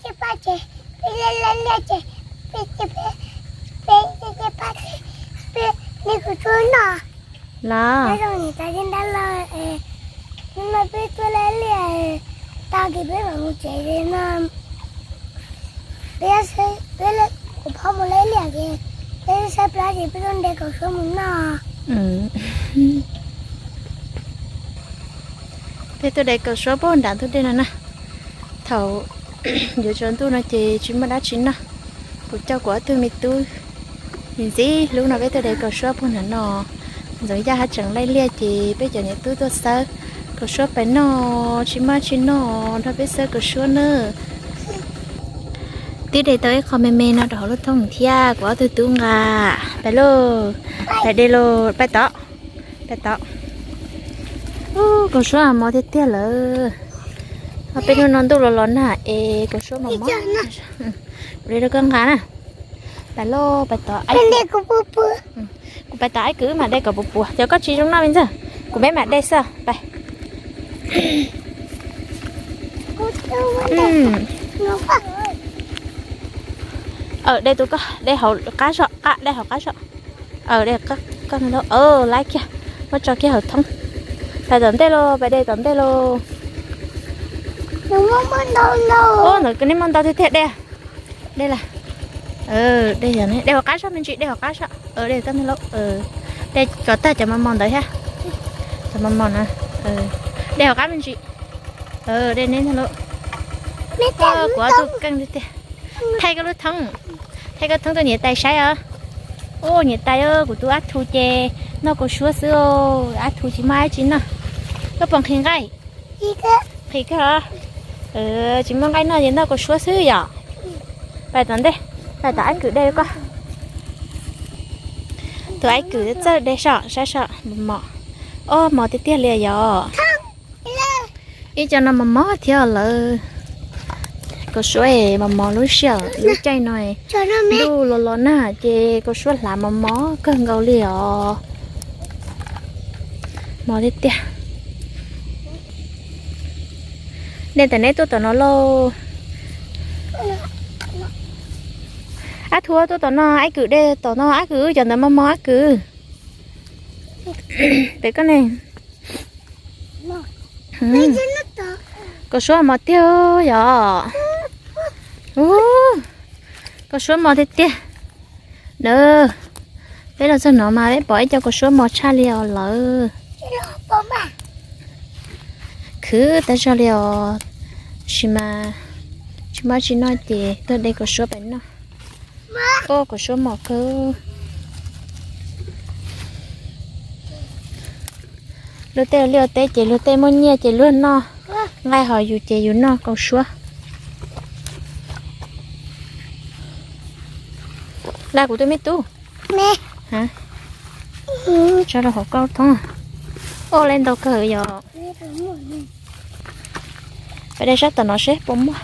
Ces pab ces peb liaj liaj liaj ces peb ces peb peb ces pab ces peb li kuv tsuag noj. Los, no peb tuaj liaj liaj tag ces peb mam mus tsev no. Peb, peb, kuv phob mus liaj liaj ces peb saib plab ces peb tuaj de kaus suab mus noj. Peb tuaj de kaus suab puag nram ntug dej no na. Thaum yuav tsaus ntuj no ces tsis muaj dab tsi noj. Kuv coj kuv ob tug me tub ntxim hlub no peb tuaj de kaus suab puag nram no. Ntxoov Yaj haj tseem laij liaj ces peb cov niam tub tuaj xawb kaus suab pais noj, tsis muaj dab tsi noj nrog peb xawb kaus suab na. Twb de tau ib qho me me no rau hauv lub thoob thiab kuv ob tug tub nqa. Pais lauj, pais de lauj, pais tod, pais tod. Ub, kaus suab mos tiag tiag lawm. Peb hnub no ntuj los los nag es kaus suab mos mos. Kuv de rau koj nqa na. Pais lauj, pais tod. Kuv pais tod, aib kwv wb mam de kom puas puas, cov koj tsis zoo noj me ntxawg, kuv peb mam de xwb pais. De tus koj, de hauv qab soj, de hauv qab soj. Koj, laiv kiag, muab tso kiag hauv thoob. Pais tom ntej lauj, pais de tom ntej lauj. Ntawd neb muaj ntau tiag tiag, de, de lawm. De, de hauv qab soj me ntsis, de hauv qab soj, de koj ntag lauj. De kom tag cov mos mos ntawd thiab. Cov mos mos na, de hauv qab me ntsis. De neb ntag lauj. Kuv ob tug keej tiag tiag. Thaij koj lub thoob, thaij koj thoob rau niam tais saib os. Ua niam tais, kuv tus Ab Thu ces noj kaus suab xwb, Ab Thu tsis muaj dab tsi noj. Koj puas nqhis nqaij? Nqhis kawg. Tsis muaj nqaij noj ces noj kaus suab xwb yom. Pais tom ntej, pais tom aib kwv de koj. Tus aib kwv txawj de soj, saib soj, mos. Ob, mos tiag tiag li yom. Ib co no mos mos thiab lawm. Kaus suab es mos mos lub sij hawm lub caij no, ntuj los los nag ces kaus suab hlav mos mos kawg nkaus li os. Mos tiag tiag. Nej tam neb tuaj tom no lauj. Ab Thu tuaj tom no, aib kwv de tom no, aib kwv cov ntawd mos mos, aib kwv. Pem koj ne. Kaus suab mos tiag yom. Kaus suab mos tiag tiag. Na, peb los txog no mas peb pom ib co kaus suab mos tshaj li os lawm. Khwv tag zog li os. Tab sis mas tsis muaj dab tsi noj ces tuaj de kaus suab pais noj. Ua kaus suab mos kawg. Luag tej ua liaj ua teb ces luag tej muaj nyiaj ces luag noj nqaij, ho yus ces yus noj kaus suab. Lawv, kuv tus me tub, tso rau hauv koj thoob. Ua li ntau kawg yom. Peb de sab tom no seb puas muaj.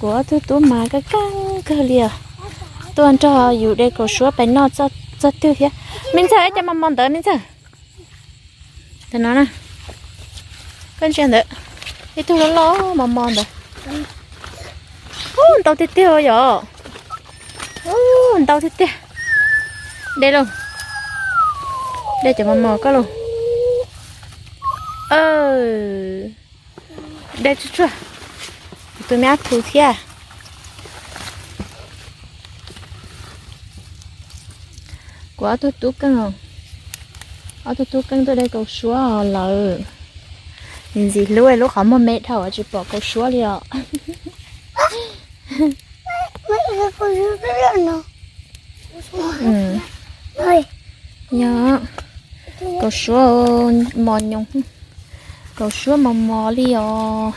Kuv ob tug tub mas kaj kaj kawg li os. Tuaj nrog yus de kaus suab pais noj txog twg thiab. Me ntxawg, ib co mos mos ntawd me ntxawg. Tam no na, koj ntsia ntawd, ib tug loj loj mos mos ntawd. Ub, ntau tiag tiag yom. Ub, ntau tiag tiag. De lauj. De cov mos mos koj lauj. De tsuag tsuag. Kuv tus me Ab Thu thiab. Kuv ob tug tub keej, ob tug tub keej tuaj de kaus suab lawm. Ntxim hlub lub qhov muag me dhau tsis pom kaus suab li os. Yog kaus suab mos nyoos, kaus suab mos mos li os.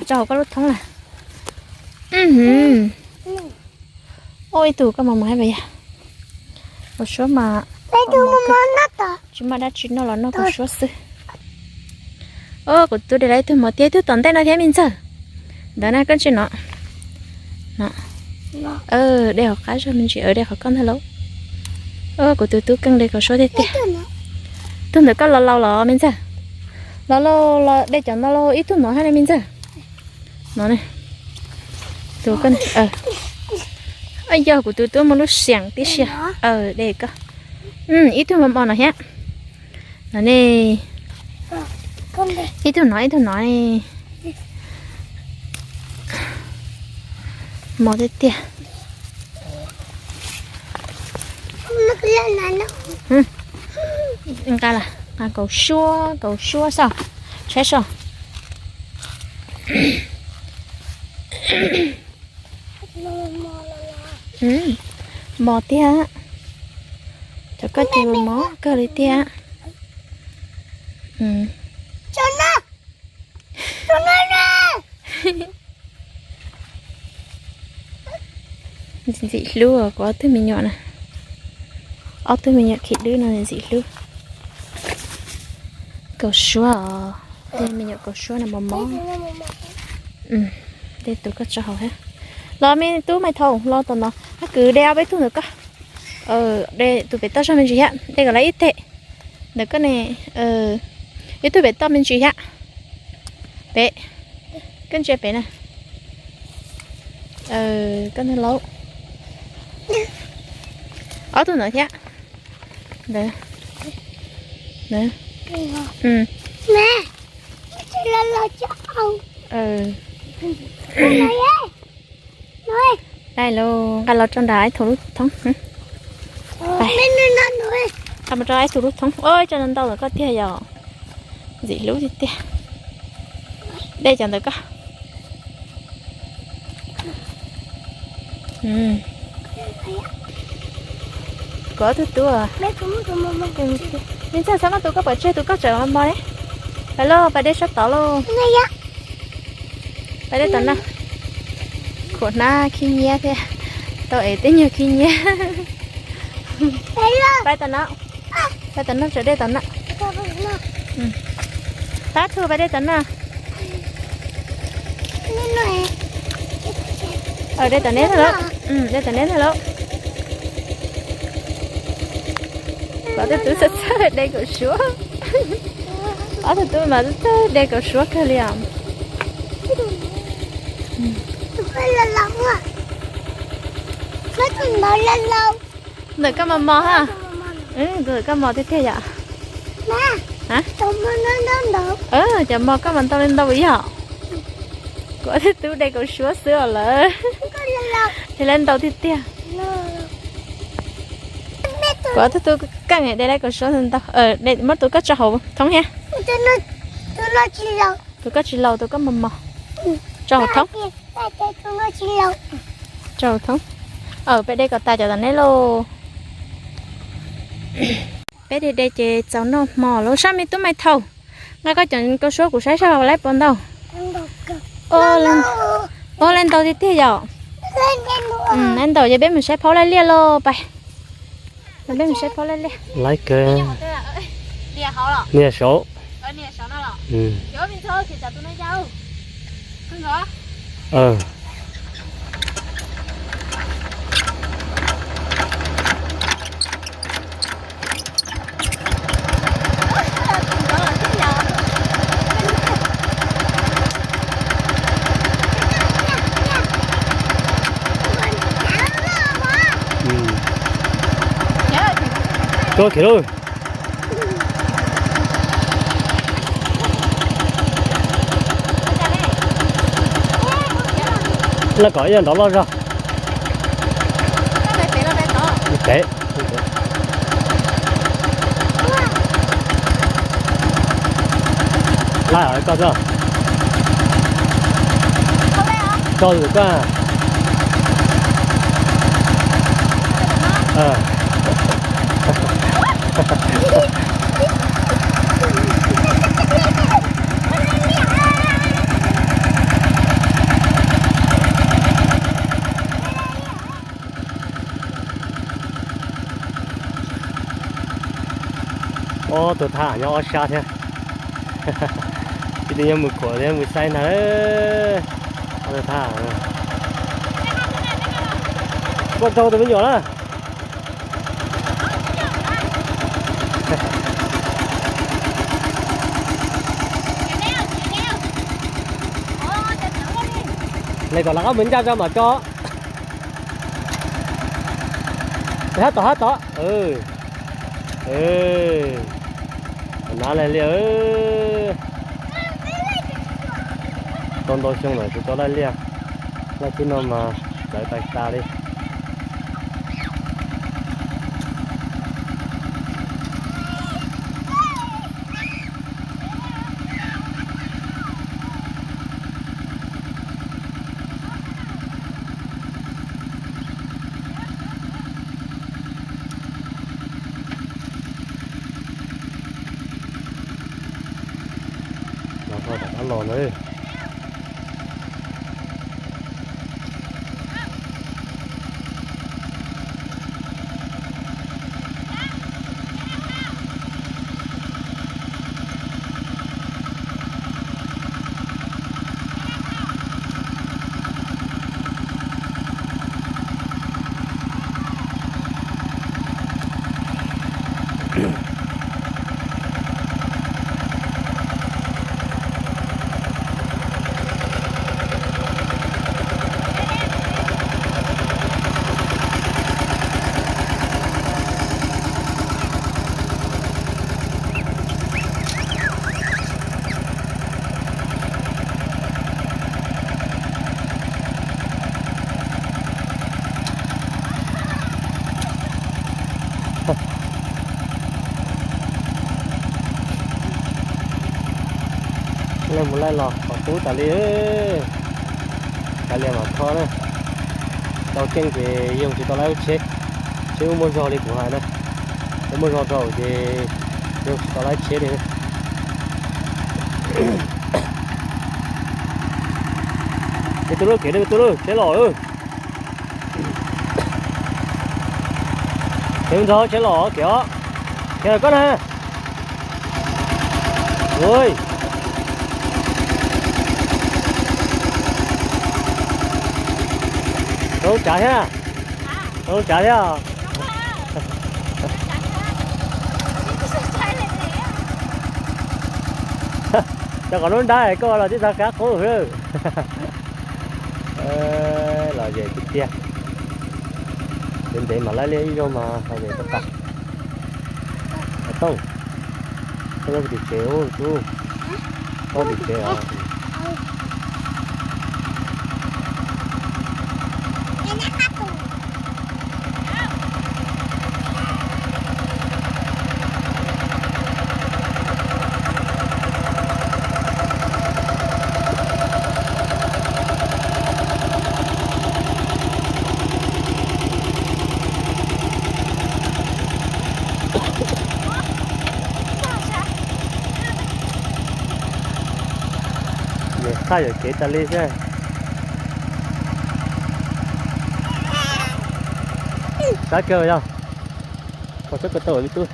Tso hauv koj lub thoob na. Ua ib tug koj mos mos hab yog. Kaus suab mas tsis muaj dab tsi noj los noj kaus suab xwb. Kuv tus de lawv ib tug mos tiag, ib tug tom ntej no thiab me ntxawg. Ntawd na koj ntsia no. De hauv qab zog me ntsis, de qhov koj ntag lauj. Kuv tus tub keej de kaus suab tiag tiag. Tug ntawd koj los laus los me ntxawg? Los lauj, los de cov no lauj, ib tug no thiab ne me ntxawg. No ne. Tus ko, yog kuv tus tub muaj lub siam tib si. De koj. Ib tug mos mos no thiab. No ne. Ib tug no, ib tug no ne. Mos tiag tiag. Nqa, nqa kaus suab, kaus suab so, saib so. Mos tiag. Cov koj ces mos kawg li tiag. Ntxim hlub kuv ob tug me nyuam na. Ob tug me nyuam khib dwb no ntxim hlub. Kaus suab os, tej me nyuam kaus suab no mos mos. Tej tus koj tso hauv thiab. Los me tub Maiv Thaum, los tom no, hab kwv de ob peb tug ntawm koj. De tus pem toj zog me ntsis thiab, de kom lawv ib teg. Ntawm koj ne, ib tug pem toj me ntsis thiab. Pem, koj ntsia pem na. Koj nag laub. Ob tug ntawd thiab. Ntawd. Dai lauj, nqa los rau nram ib tug lub thoob. Nqa mus rau ib tug lub thoob. Ua tso ntau ntau ntawm koj tiag yom. Ntxim hlub tiag tiag. De cov ntawm koj. Kuv ob tug tub. Me ntxawg, txhob muab tus koj pov tseg, tus koj tseem mos mos ne. Pais lauj, pais de sab tod lauj. Pais de tom no. Khuam hnab khib nyiab thiab. Tau ev tej nyuag khib nyiab. Pais tom no. Pais tom no, tseem de tom no. Tab tug pais de tom no. De tom neb ntag lauj. De tom neb ntag lauj. Ob tug tub txawj txawj de kaum suab. Ob tug tub mas txawj txawj de kaum suab kawg li os. Ntawm koj mos mos ha. Ntawm koj mos tiag tiag yom. Cov mos koj mas ntau li ntau yog. Kuv ob tug tub de kaum suab xwb os lawm. Ces lawv ntau tiag tiag. Kuv ob tug tub keej de lawv kaum suab ntau. Muab tus koj tso hauv thoob thiab. Tus koj tsis laus, tus koj mos mos. Tso hauv thoob. Tso hauv thoob. Peb de kom tas cov tom neb lauj. Peb de de ces txaus noj hmo lauj. Sab me tub Maiv Thaum, nqa koj cov kaus suab kuv saib saib laib puas ntau. Ua, lawv ntau tiag tiag yom. Lawv ntau ces peb mus saib phaub laij liaj lauj pais. Peb mus saib phaub laij liaj. Laib kawg. Nias saud. Tuaj kiag lauj. Laj kom ib yam nrov loj zog. Pem. Laj koj tso. Tso lwm koj. Ob tug thab nyob ob sab thiab. Ib tug nyob mus khuam thiab mus saib ntag. Ob tug thab. Koj raug tus me nyuam na. Hle kom lawv qab mus ncaj tso mam tso. Hab tod hab tod. Ua nav laig liaj. Tau ntau xyoo lawm tsis tau laij liaj. Laij thib no mas txawv tas tas li. Los rau tom qab los na. Laij mus laij los qhov qub tas li. Kav liam mam kho na. Tau keej ces yog tsis tau lawv tsheb, tsheb muaj zog li kuv hais na. Tsheb muaj zog rau ces yog tsis tau lawv tsheb li. Kev tuaj lub kev tuaj lub tsheb los. Kev ntxog tsheb los kev os. Kev koj na. Ui, rau lub tsav thiab. Rau lub tsav thiab. Cov qhov nub nrab koj los tib txog kab qub lawm. Los zem tiag tiag. Ntev ntev mam laij liaj ib zaug mas los zem tau tas. Tooj, koj nyob tim tsev ub tub. Koj tim tsev os. Niam qhaj yuam kev tas li xwb. Sab kawg yog. Koj sab kawg tau me tub.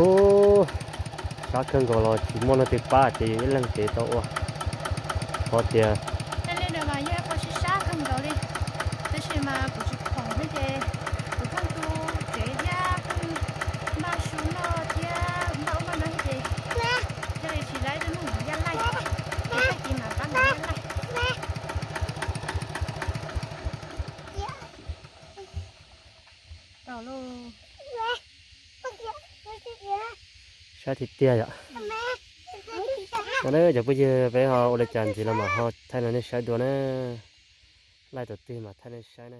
Ub, sab kawg nkaus los tsis muaj leej twg pab ces yus ib leeg cev tau ua. Qhov tias, tab sis mas kuv tsis khoom thiab ces kuv pheej tu tsev thiab pheej npaj su noj thiab npaj ub npaj no thiab ces thiaj li tsis laib rau mus yaj laij, ces tag kis mam pab mus yaj laij. Saib tiag tiag yom. Ua ne cov phooj ywg, peb ho ua li cas ntxiv los mam ho thaij rau nej saib dua na. Laij tau twg mas thaij nej saib na.